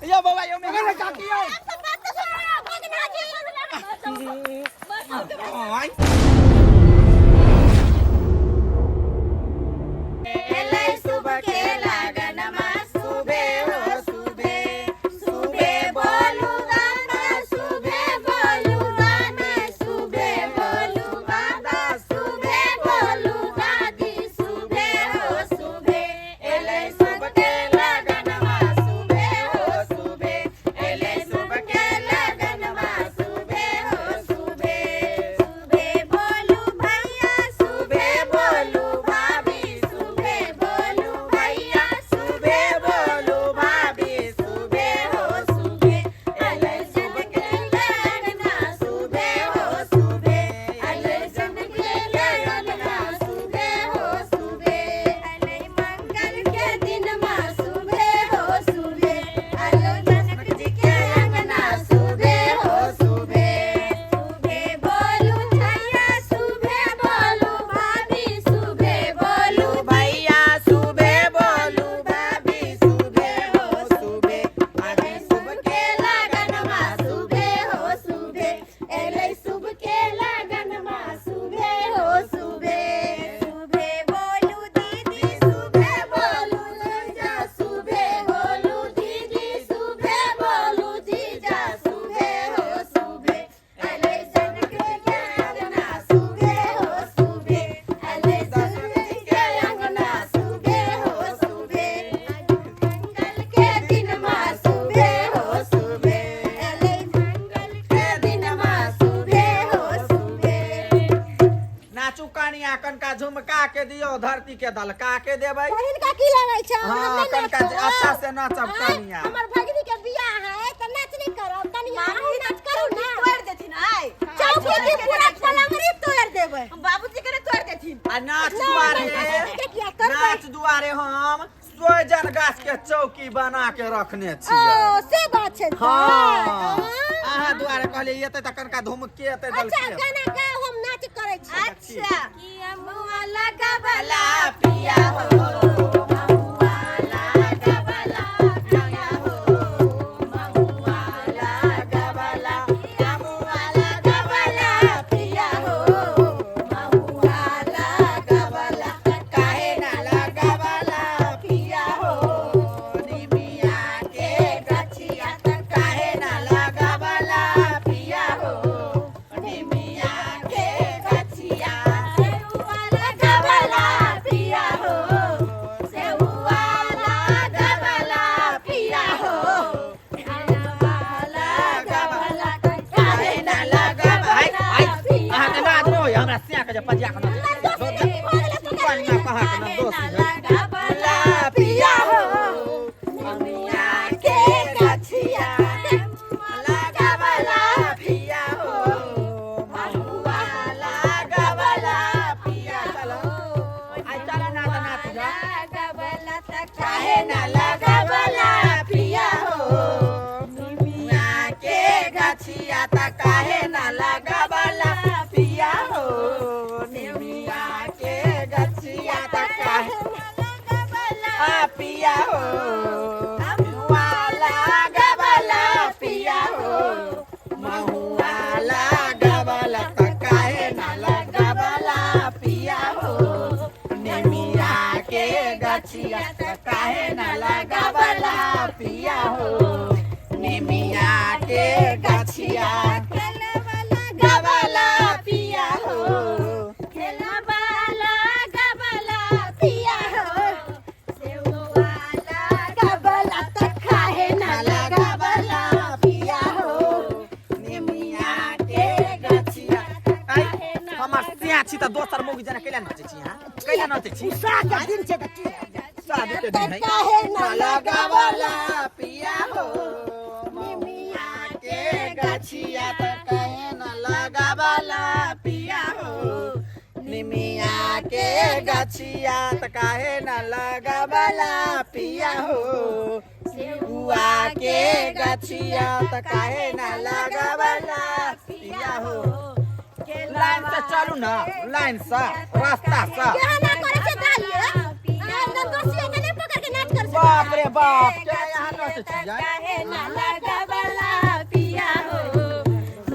यो बाबा यो मेरे काकी यो सुबह के लगनमा सुबह हो सुबह सुबह बोलू बाबा सुबह बोलू दादी सुबह बोलू बाबा सुबह बोलू दादी सुबह हो सुबह एलै सुबह के लगनमा सुबह हो सुबह एलै सुबह के लगनमा सुबह हो सुबह सुबह बोलू भैया सुबह बोलू भाभी सुबह बोलू भैया सुबह बोलू भाभी सुबह हो सुबह अलै सुबह के लगना सुबह हो सुबह अलै सुबह के लगना सुबह हो सुबह अलै मंगल के दिनमा सुबह हो सुबह अलै जनक जी के अंगना सुबह हो सुबह सुबह बोलू भैया सुबह बोलू भाभी सुबह बोलू भैया सुबह बोलू भाभी सुबह हो सुबह अरे सुबह के लगनमा सुबह हो सुबह एलै सुबह के लगनमा सुबह हो सुबह सुबह बोलू दीदी सुबह बोलू जीजा सुबह बोलू दीदी सुबह बोलू जीजा सुबह हो सुबह एलै जनक के अंगना सुबह हो सुबह एलै जनक के अंगना सुबह हो सुबह मंगल के दिनमा सुबह हो सुबह एलै मंगल के दिनमा सुबह हो सुबह नाचू कनिया कनका झुमका के दियो धरती के दलका के देबै। बहिन का की लगै छै? हाँ, हम नहि कनका नाचब। अच्छा से नाचब आँय, कनिया। हमर भगिनी के बियाह है त नाच नहीं करब कनिया? अहूँ नाच करू ना। तोड़ देथिन आय। चौकी की पूरा पलंगरी तोड़ देबै। हम बाबूजी के तोड़ देथिन। आ नाच नहि, दुआरे नहि, के किया करबै? नाच दुआरे हम सोजन गाछ के चौकी बना के रखने छियै। ओ से बात छै। हाँ, अहाँ दुआरे कहलियै एतै तऽ कनका धुमके एतै। अच्छा दलके गाना गाओ, हम नाच करै छी। अच्छा किया मुआ लगबला पिया हो महुआ लगबला पिया हो महुआ लगबला महुआ लगबला पिया हो महुआ लगबला काहे ना लगबला पिया हो निमिया के गछिया काहे ना लगबला पिया हो निमिया के गछिया सेउआ लगबला पिया हो सेउआ लगबला पिया हो अनवा लगबला काहे ना लगबला। अहाँ के नाच नहि होइए हमरा सिया के जे पजिया के नाच कनिया कहाँ के ना दोस्त है। लगबला पिया हो निमिया के गछिया लगबला पिया हो महुआ लगबला पिया। चलो आइ चल नाच नाच जा। लगबला त काहे ना लगबला पिया हो निमिया के गछिया त काहे ना लगबला पिया हो निमिया के गछिया त काहे लगबला पिया हो महुआ लगबला पिया हो महुआ लगबला त काहे ना लगबला पिया हो निमिया के गछिया त काहे ना लगबला पिया हो निमिया के गछिया गबला पिया हो खेलबला गबला पिया हो सेउआ लगबला त काहे ना लगबला पिया हो निमिया के गछिया। आइ, हमर सिया छी त दोसर मौगी जना कैला नाचै छी अहाँ? कैला नाचै छी? सात दिन छै तऽ की? शादी के दिन है। काहे ना लगबला पिया हो निमिया के गछिया त काहे ना लगबला पिया हो निमिया के गछिया त काहे ना लगबला पिया हो सेउआ के गछिया त काहे ना लगबला पिया हो। लाइन से चलू ना, लाइन से, रास्ता से। केहना करै छै दालिए? बाप रे बाप, क्या यहाँ नाचै छियै? काहे ना लगावला पिया हो,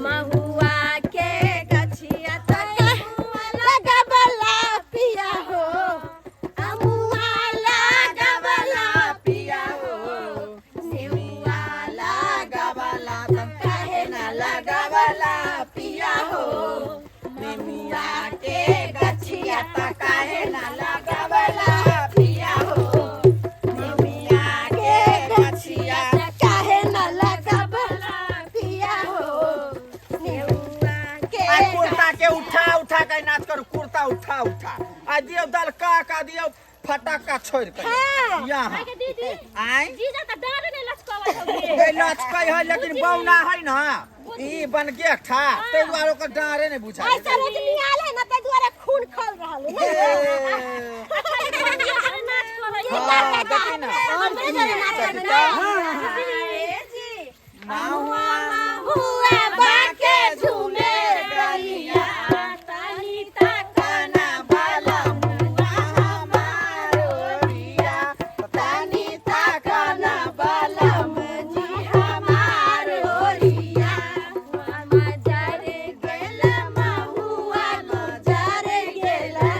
महुआ के गछिया त लगावला पिया हो, अमुआ लगावला पिया हो, नेमुआ लगावला त काहे ना लगावला पिया हो, नेमुआ के गछिया त काहे ना लगावला पिया हो, नेमुआ के गछिया त काहे ना लगावला पिया हो, नेमुआ के आ कुर्ता के उठा उठा के नाच करू, कुर्ता उठा उठा आ दियौ दलका का दियौ फटाका छोड़ के यहाँ। दीदी आय जीजा त डाँडे नै लचकावत हौ। ए लचकै है लेकिन बौना है ना, ई बन के ठा तै दुआरे ओकर डाँरे नै बुझाइ। ऐसा रजनी आयल है ना, ताहि दुआरे खून खौल रहल है। नाच करै। हाँ, देखी ना। हमरे जरे नाच करबै ना। ए जी महुआ हुआ बाके झूमे गलिया तानी ताकना बाला मुआ हमारो रिया, तानी ताकना बाला मुजी हमारो रिया, मामा जारे गेला महुआ गुजरे गेला,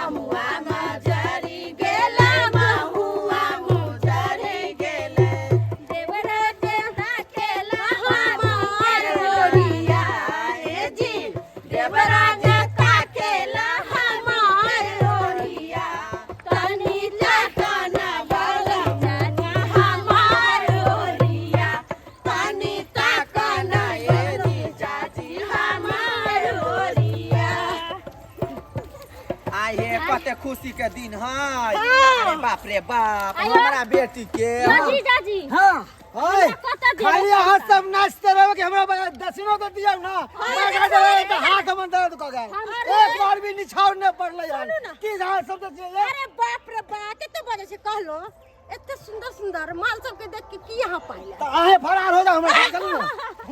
अमुआ मजरी गेला महुआ गुजरे गेला, देवरा देवरा केला हमार गोरिया, ए जी देवरा जाता केला हमार गोरिया, तनी ताकना बाला जाना हमार गोरिया, तनी ताकना ए जी चाची हमार गोरिया। आय हे कते खुशी के दिन है। अरे बाप रे बाप, हमरा बेटी के। जीजा जी हाँ ओए, कतऽ जेबै? खाली अहाँ सब नाचते रहो कि हमरा दक्षिणो तो दियौ ना, मार देबै तऽ हाथ हमर दर्द कऽ गेल, एक बार भी निछाउर नहि पड़लै हन की अहाँ सब तऽ छियै। अरे बाप रे बाप, कते बजै छै कहलो, एते सुंदर सुंदर माल सबके देख के की यहाँ पाइला? तऽ अहें फरार हो जाउ हमरा साथ, चलू ना,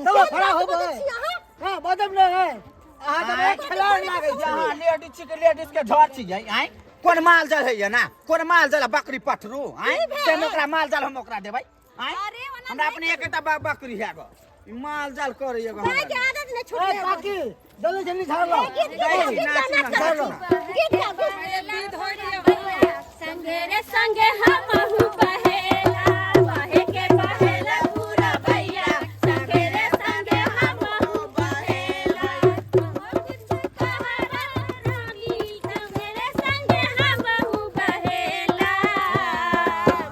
चलो फरार हो बजै गए। छी अहाँ? हाँ बजब नहि है, अहाँ तऽ आँय, खेलाड़ लागै छी। यहाँ लेडीज छी के लेडीज के झड़ छी आय कोन माल जाल है ना, कोन माल जाल बकरी पठरू आय से ओकरा माल जाल हम ओकरा देबै आय। हमरा अपने एकटा बकरी है गो, ई माल जाल करे एगो गाय के आदत नहि ए छुटलै। काकी जल्दी जल्दी झाड़ लो। गीत गाउ, गीत गाउ, नाच करै छी। गीत गाउ, गीत। संगे रे संगे हमहु बहेला, बहे के बहेला पूरा भैया, संगे रे संगे हमहु बहेला, संगे रे संगे हमहु बहेला,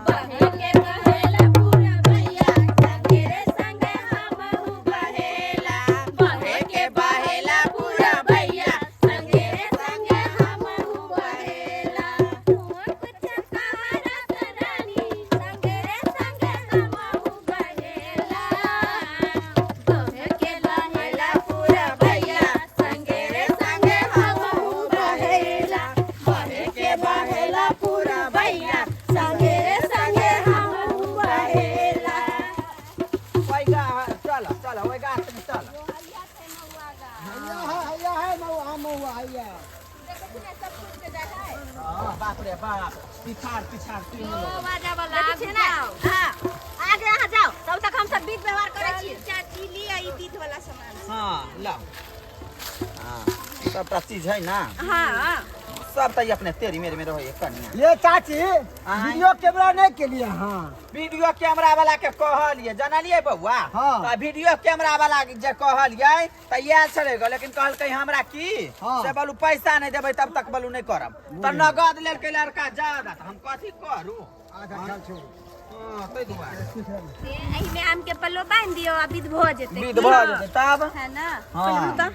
बहे के बहेला पूरा भैया, संगे रे संगे हमहु बहेला, बहे के बहेला पूरा भैया, संगे रे संगे हमहु बहेला, संगे रे संगे हमहु बहेला, बहे के बहेला पूरा भैया, संगे रे संगे हमहु बहेला, बहे के बहेला पूरा भैया, संगे रे संगे हमहु बहेला। ओइ गा चल चल ओइ गाछ में चल। हैया है, हैया है, महुआ महुआ हैया। हाँ, बाप रे बाप, पिछाड़ पिछाड़ तीन लोग। देखै छियै ना? हाँ, आगे अहाँ जाउ, तब तक हम सब विध व्यवहार करै छी। चाची लिया ई विध वाला सामान। हाँ लाओ, हाँ सबटा चीज है ना। हाँ सब तऽ अपने तेरी मेरे में रहै कनिया। ये चाची वीडियो कैमरा नहीं के लिए। हाँ वीडियो कैमरा वाला के कहलिए, जानलिए बउआ? हाँ। तऽ वीडियो कैमरा वाला के जे कहलिए तऽ आयल छलै गो, लेकिन कहलकै हमरा की हाँ। से बोलू पैसा नहीं देबै तब तक बोलू नहीं करब, तऽ नगद लेलकै लड़का ज्यादा, तऽ हम कथी करू? अच्छा चल छोड़। हाँ, ताहि दुआरे एहिमे आम के पल्लो बांधि दियौ आ विध भऽ जेतै। विध भऽ जेतै तब। है ना? हाँ। तऽ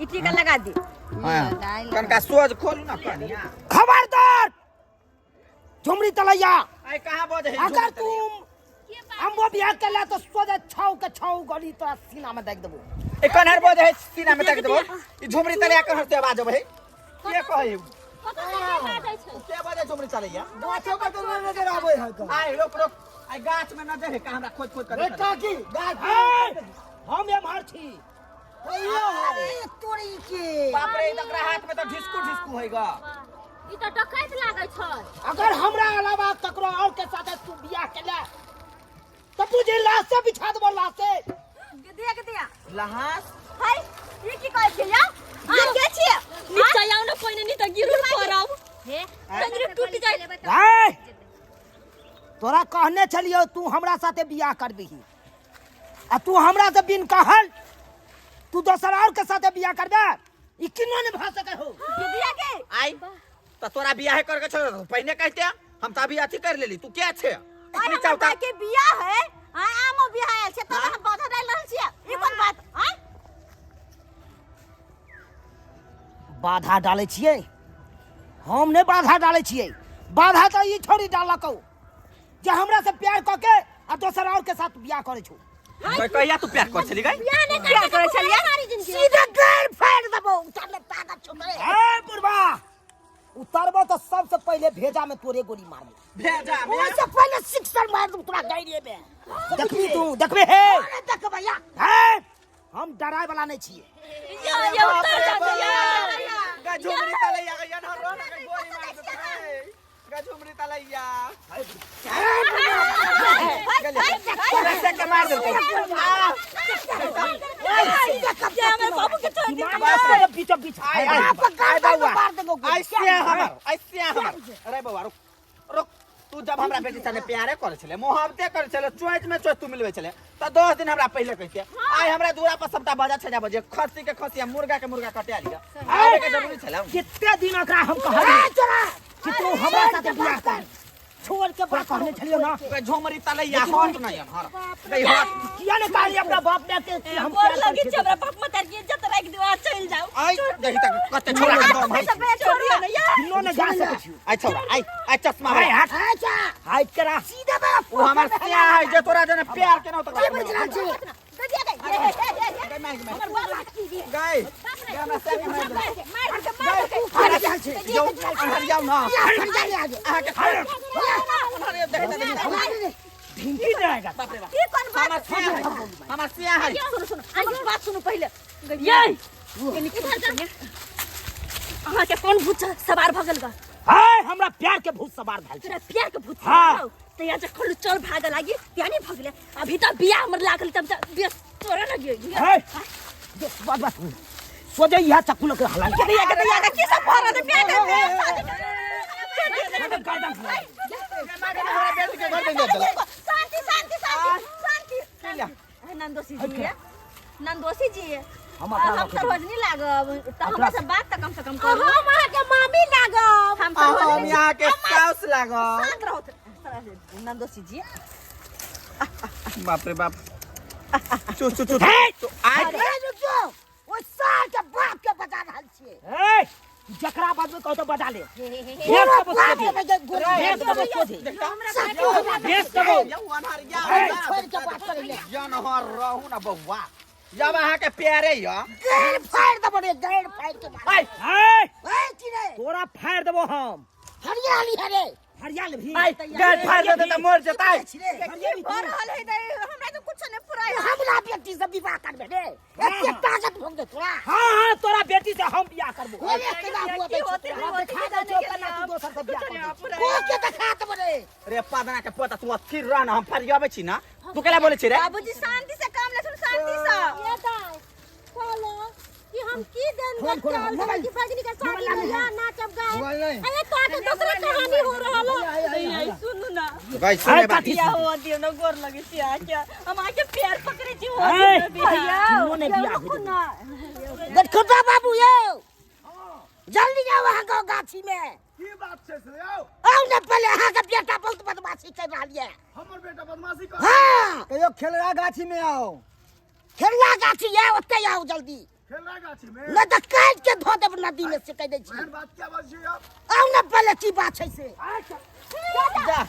ई टीका लगा दी। हाँ। कनका सोज खोलू ना कनिया। खबरदार झुमरी तलैया, आइ कहाँ बजै है? अगर तुम हमो बियाह के ला तो सोझे छौ के छौ गोली तोरा सीना में दागि देबो। ए कन्हर बजै है सीना में दागि देबो? ई झुमरी तलैया कन्हर से आवाज अबै है? के कहै है? के बजै झुमरी तलैया? गाछो के तो नहीं नजर आबै है तो। आइ रोक रोक, आइ गाछ में नजर है का हमरा खोज खोज कर। ए काकी गाछ ए, हम एम्हर छी। हैया है। अरे तोरी के बाप रे, तकरा हाथ में तो ढिस्कू ढिस्कू है गा। ई तऽ डकैत लागै छै। अगर हमरा अलावा ककरो और के साथे तू बियाह केले तऽ बुझी लाशे बिछा देबो लाशे। दिया के दिया। लहास। हाय, ई की कहै छियै या? अहाँ के छियै? नीचा आउ ने पहिने, नहीं तऽ गिरुर पड़ब। हे, टंगरी टूट जाय। ए, तोरा कहने छलियौ तू हमरा साथे बियाह करबिही आ तू हमरा से बिन कहल तू दोसर और के साथे बियाह करबे, ई किनो नहीं भऽ सकै हो। दीदिया के आई त तोरा बियाह करके छो पहिने कहते, हम त अभी अथी कर लेली। तू के छे? आइ नीचा हमर उतार। भाई के बियाह है, आइ आमो बियाह आयल छै, तब हम बाधा डालि रहल छियै, ई कोन बात? आइ बाधा डालै छियै? हम नहि बाधा डालै छियै। बाधा तऽ ई छोड़ी डालकौ जे हमरा से प्यार कऽ के आ दोसर और के साथ बियाह करै छौ। कहिया तू प्यार कर छली गई? बियाह नहि प्यार करै छलियै? सीधे गैर फाड़ देबौ, उतारले ताकत छौ तोरे। ए बुढ़बा, उतरबो तऽ सबसे पहिले भेजा में तोरे गोली मारबो। भेजा में? ओहिसे पहिले सिक्सर मार देबो तोरा गैरे में। देखबी तू, देखबे हे। अरे देखबै या। हे, हम डराय वाला नहीं छियै। यो यो उतर जा दिया। गझुमरी तलैया गई न रो ना गोली मार देतै। गझुमरी तलैया तोरा से के मार देलकै। आ हमर बाबू के छोड़ दी। दिमाग में बीचो बीच। आय आय आय बौआ, आय सिया हमर, आय सिया हमर। अरे बौआ, रुक रुक। तू जब हमरा बेटी संगे प्यारे करे छले, मोहब्बते करे छले, चोइच में चोइच तू मिलवे छले, त 10 दिन हमरा पहिले कहिते आइ हमरा दूरा पर सबटा बजा छजा बजे खस्सी के खस्सी आ मुर्गा के मुर्गा कटिया लिया आबे के जरूरी छले। कितने दिन ओकरा हम कहलियै कि तू हमरा साथे बियाह कर, छोड़ के तोरा कहने छलियौ ना। गई झोमरी तलैया, हट नहीं हर गई, हट। किया ने कहली अपना बाप माय के कि हम गोर प्यार लगे करै छै छियै? हमरा बाप मतार के इज्जत राखि दियो आ चलि जाउ। आइ देखी तक कते छोरा के दम है। सब छोड़ियो ने यार। किन्नो ने जा सकै छियौ। आइ छोरा, आइ आइ चश्मा आइ वाला। हट हाइट करा। सीधे मेरा ओ हमर सिया है जे तोरा जने प्यार केना तकरा दीदिया के हे हे हे हे। गई मार मार। हमर बाप के गई गई हमरा सिया के मार देलक। मार के मार के। यौ अन्हर जाउ ना। अहाँ के अन्हर देखै ढिंकी जाएगा। बाप रे बाप। ई कोन बात? हमर सिया है, हमर सिया है। सुनू सुनू, हमर बात सुनू पहिले। ये अहाँ के कोन भूत सवार भऽ गेल गा? हाय, हमरा प्यार के भूत सवार भेल छै। तोरा प्यार के भूत? हाँ। सवार तऽ यहाँ जखन चल भागल लागी त्या नहीं भगले, अभी तऽ बियाह हमर लागल तब तऽ बेस तोरा न गे। हे, बात बात सोचे यहाँ चक्कू लके हलाल के दैया के दैया के की सब भऽ रहल है? बियाह के बियाह शादी हमरा बेटी के घर में देलक। शांति शांति शांति शांति। नंदोसी जी, नंदोसी जी, हम अपना हम सरोजनी लागब तऽ हमरा से बात तऽ कम से कम करू। हम अहाँके मामी लागब। हम आ हम सरोजनी। यहाँ के साउस लागब। शांत रहो नंदोसी जी। बाप रे बाप, चु चु चु चु आइ। अरे रुक जाओ, ओइ साल के बाप के बजा रहल छियै। ए, जकरा बजबै कहू तऽ बजा ले। भेज पूरा देबो बाप सोझे। के बजा गोली। भेज देबो सोझे। चाकू हमरा भेज देबो। यौ अन्हर या। छोड़ के बात करै ले। या नहर रहू ना बौआ, जब अहाँ के प्यारे य गैर फाड़ देबो रे, गैर फाड़ के मार। आइ। ए, ए की रे? तोरा फाड़ देबो हम। हरियाली हरे। हरियाल भी। आइ गाड़ फाड़ देतै त मर जेतै। की भऽ रहल है दै? हमरा तऽ कुछ नहि फुराय। हमरा बेटी से विवाह करबे रे? एते ताकत भोग दे तोरा। हाँ हाँ, तोरा बेटी से हम बियाह करबो। होले केना हुआ की दै छौ होते तोरा? नहीं होते देखा जाने दे छौ के केना लिए। तू दोसर से बियाह करबी। को के देखा देबो रे? रे पदना के पोता, तू स्थिर रह ना, हम फरियाबै छी ना। तू केला बोलै छी रे? बाबूजी, शांति से काम लेथुन, शांति से। ये दाइ कहलो कि हम की देन फोन खोलो, चाल मोबाइल। की भगनी के शादी मोबाइल में या नाचब गाय। मोबाइल नहीं। अरे तो आके दूसरे कहानी हो रहल है। सुनू ना। गई सुने आइ बात। कथी? बियाह हुआ दियो ना, गोर लगे छी आके, हम आके पैर पकड़े छी, हो ए, दियो ना बियाह। किन्नो ने बियाह रुकू होय। ना। देखो बाबू यौ, जल्दी जाओ अहाँ गाँव गाछी में। की बात छै से यौ? आउ ने पहले, अहाँ के बेटा बहुत बदमाशी कर रहल ये। हमर बेटा बदमाशी कर? हाँ। कहियो खेलरा गाछी में आओ। खेलवा गाछी ये, ओते आओ जल्दी। खेलरा गाछी में नहीं तो काट के धो देब नदी में से, कह दै छी। एहन बात क्या बात छै यौ? आउ ने पहले, की बात छै से। जा।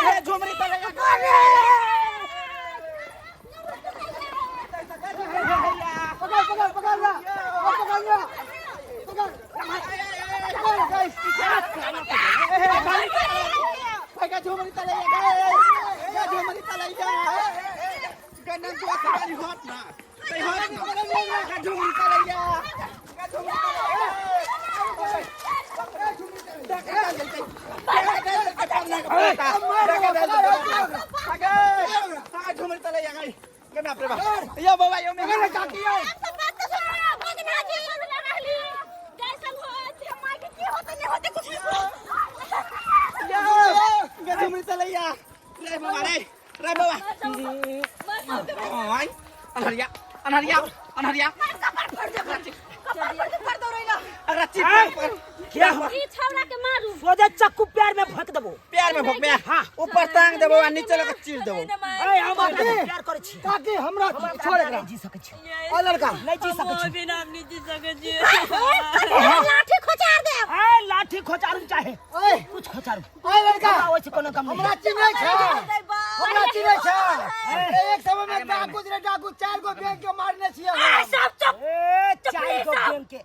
हे झुमरी तलैया। पकड़ पकड़ पकड़ ला, पकड़ ला, पकड़ पकड़। गई झुमरी तलैया, गई झुमरी तलैया। गै नंदू अखबारी हट ना तै हट ना गै झुमरी चलैया गै झुमरी यो बाबा यो मेरे काकी यो सब बात तो सुनो भगना जी भगना रहली जैसन हो ऐसे माय के की होते नहीं होते कुछ नहीं यो गे झुमरी चलैया रे बाबा रे रे बाबा ओय अनहरिया अनहरिया अनहरिया कपार फोड़ दे कपार फोड़ दे फोड़ दो रहिला अरे चिप पर क्या हुआ ई छौड़ा के मारू सोझे चक्कू प्यार में भोंक देबो प्यार में भोग में हाँ। ऊपर टांग देबो आ नीचे लगा चीर देबो ए हम अपना से प्यार करै छी काकी हमरा छोड़ एकरा नहीं जी सकै छी आ लड़का नहीं जी सकै छी बिना हम नहीं जी सकै छी लाठी खोचार दे ए लाठी खोचारू चाहे ओए कुछ खोचारू ओए लड़का हमरा ओइसे कोनो कम नहीं हमरा चिन्है छै हमरा चिन्है छै एक समय में डाकू रे डाकू चार गो बैंक के मारने छियै हम। सब चुप ए चुप चार रही गो सब। बैंक के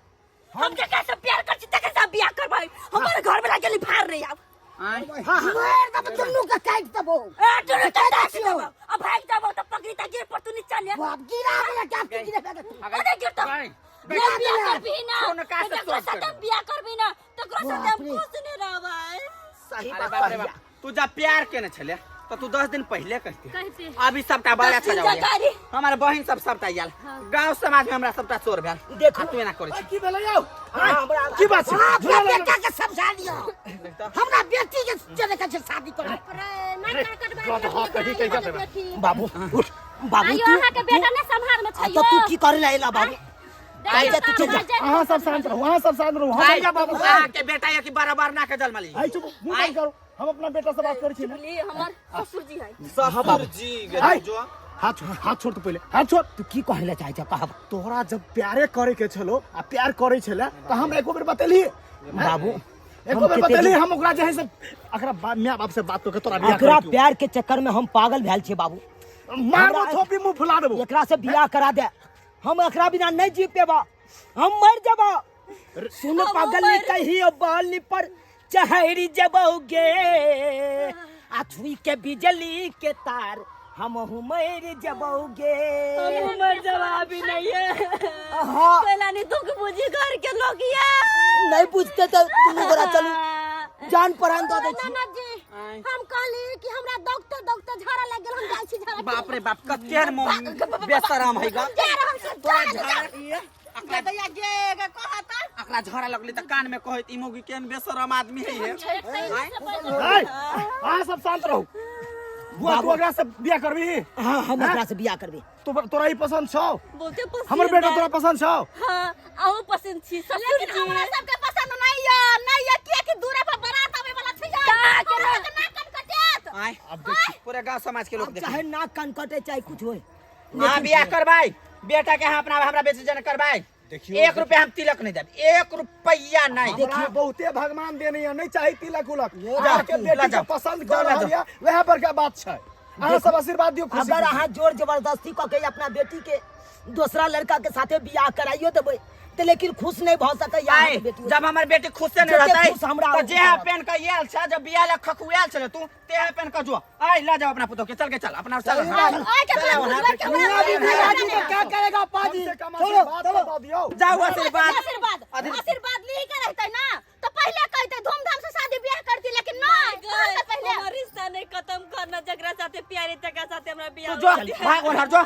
हम के कैसे प्यार कर छी तके सब बियाह करबै हमारे घर में गेली फाड़ रही आब हां हां मार दब दुनू के काट दबो ए तू तो काट देबो अब भाग जाबो तो पकड़ी त गिर पर तू नीचा ले बाप गिरा वाला काट के गिरा अरे गिर तो बियाह बियाह करबी ना सोन का से तकरो सोच साथे कर। बियाह करबी ना तकरो साथे हम बाप रे। खुश नहीं रहबै सही अरे बात बाप रे कहिया बाप तू जब प्यार केने छले तो तू 10 दिन पहले कहते कहते। अभी सबटा बड़ा दस छा दिन जाओ जकारी। हमारे बहिन सब सबटा आयल गांव समाज में हमरा सबटा चोर भेल देखू। आ तू एना करै छी की भेलै यौ हाँ, हमरा की बात छै अपना बेटा के समझा लियो हमरा बेटी के चले के छै शादी करे बाबू उठ बाबू आइयो तू अहाँ के बेटा ने संभाल में आ छैयो तो तू की करे ला एला बाबू दाइ जा, तू चल जा। अहाँ सब शांत रहू अहाँ सब शांत रहू हम भाई बाबू अहाँ के बेटा या कि बराबर ना के जन्म ली आई चुप मुंह बंद करो हम अपना बेटा से बात करै छी ना ली हमर ससुर जी है ससुर जी गे आई। जो हाथ छोड़ हाथ छोड़ तू पहिले हाथ छोड़ तू की कहै ला चाहै छ कहब तोहरा जब प्यारे करे के छलो आ प्यार करे छले त हमरा एको बेर बतेली बाबू एको हम बेर कते बतेली दिन- हम ओकरा जे है से एकरा माय बाप से बात करके तोरा बियाह एकरा करे प्यार के चक्कर में हम पागल भेल छियै बाबू मारबो हमरा- थोपी मुंह फुला देबो एकरा से बियाह करा दे हम एकरा बिना नहीं जी पेबा हम मर जबा सुन पागल कही बाली पर चहरी जबोगे आ छुई के बिजली के तार हम मर जबोगे हमर जवाब ही नहीं है हाँ पहला नहीं दुख बुझी घर के लोग ये नहीं बुझते तो दुनू गोरा चलू जान परान दऽ दै छी नाना जी हम कहली कि हमरा दौगते दौगते झाड़ा लग गेल हम जाइ छी झाड़ा बाप रे बाप कतेक मोन बेशरम है गा जा रहल छी तोरा झाड़ा अकरा दैया गे गे कहता अकरा झाड़ा लगली त कान में कहत ई मौगी केहन बेशरम आदमी है ये ए, अहाँ सब शांत रहू बुआ तू बाबू। एकरा से बियाह करबी हाँ हम ओकरा से बियाह करबे तो तोरा ई पसंद छौ बहुते पसंद हमर बेटा तोरा पसंद छौ हाँ अहूँ पसंद छी ससुर लेकिन जी हमरा सबके पसंद नहीं या नहीं या किया कि दूरा पर बारात आवे वाला छै का के तोरा के नाक कान कटत आय अब देख पूरे गांव समाज के लोग अब देख चाहे नाक कान कटे चाहे कुछ होए हाँ बियाह करबाई बेटा के यहाँ अपना हमरा बेटी जन करबाई देखियो, एक रुपया हम तिलक नहीं देब एक रुपया नहीं देखियो बहुते भगवान देने या नहीं चाही तिलक उलक ये अहाँ के ला बेटी के जाओ। पसंद कर ला रहल या वएह बड़का बात छै अहाँ सब आशीर्वाद दियौ खुशी अगर अहाँ जोर जबरदस्ती कऽ के अपना बेटी के दोसरा लड़का के साथे बियाह कराइयो देबै तऽ लेकिन खुश नहीं भऽ सकैया आय अहाँके बेटी जब हमर बेटी खुश से नहीं जते रहतै खुश हमरा तो जे है पेन के आयल छै जब बियाह ला खखुआयल छले तू ते है पेन के जो आय ला जाओ अपना पुतोह के चल के चल अपना चल आय के चल बुझबै के मियां बीबी राजी तो क्या करेगा पाजी कम से कम छोड़ो आशीर्वाद चलो तो दऽ दियौ जाओ आशीर्वाद आशीर्वाद आशीर्वाद ली के रहते ना तो पहले कहते धूमधाम से शादी ब्याह करती लेकिन नहीं तोहर से पहले हमर रिश्ता नहीं खत्म करना जकरा साथे प्यारे तकरा साथे हमरा तू बियाह जो भाग उधर जो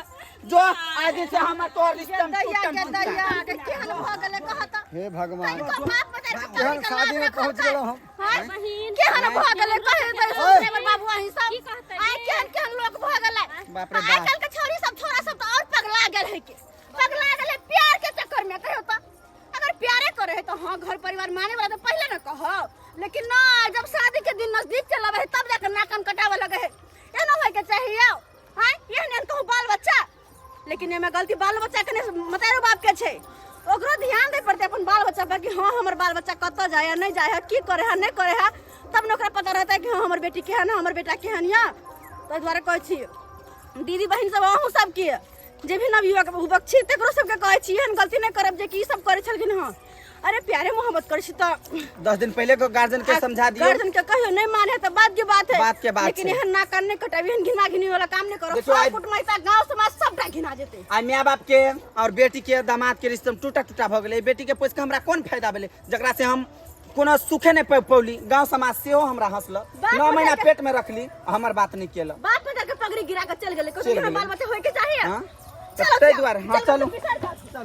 जो आज दिन से हमर तोहर रिश्ता में दैया टूटम के टूटा दैया के केहन भऽ गेलै कहत हे भगवान तनिको बाप बता के केहन शादी में पहुंच गेलहुं हम बहिन केहन भऽ गेलै कहे दे ड्राइवर बाबू अहीं सब की कहतै? आइ केहन केहन लोक भऽ गेलै बाप रे आइ बाप। काल्हि के छोरी सब छोरा सब तऽ और पगला गेल है के पगला गेल है प्यार के चक्कर में कहियो तऽ अगर प्यारे करे है तो हाँ घर परिवार माने वाला तो पहले न कहो लेकिन ना जब शादी के दिन नजदीक चलब है तब जाकर नाक कान कटावे लगे है एना होय के चाहिए आओ हाँ एहन एहन कहूँ बाल बच्चा लेकिन एमे गलती बाल बच्चा के नहीं मतारो बाप के छै ओकरो ध्यान दे पड़ते अपन बाल बच्चा पर कि हाँ हमर बाल बच्चा कतऽ जाय है नहीं जाय है की करे है नहीं करे है तब ने ओकरा पता रहता है कि हाँ हमर बेटी केहन है हमर बेटा केहन यऽ ताहि दुआरे कहै छी दीदी बहिन सब अहूँ सबके जे भी नवयुवक युवक छी तकरो सबके कहै छी एहन गलती नहि करब जे कि ई सब करै छलखिन हँ अरे प्यारे मोहब्बत करै छी तऽ 10 दिन पहले को गार्जियन के समझा दियो गार्जियन के कहियो नहीं माने तो बात के बात है बात के बात लेकिन छै। एहन नाक कान नहीं कटाबी एहन घिना घिनी वाला काम नहीं करो देखियो, सब आइ- कुटमैता गांव समाज घिना जेतै। आइ माय बाप के और बेटी के दामाद के रिश्ता टूटा टूटा भऽ गेलै। बेटी के पोसि के हमरा कोन फायदा भेलै, जकरा से हम कोनो सुखे नहि पौली। गांव समाज सेहो हमरा हंसलक। बाप 9 महीना के- पेट में रखली, हमर बात नहीं केलक। बाप में जाके पगड़ी गिरा के चल गेलै। चलि कहू गेलै। बाल बच्चा होय के चाहिए। हाँ? चलो ताहि दुआरे, हाँ, चलो चलू। बिसर जाओ।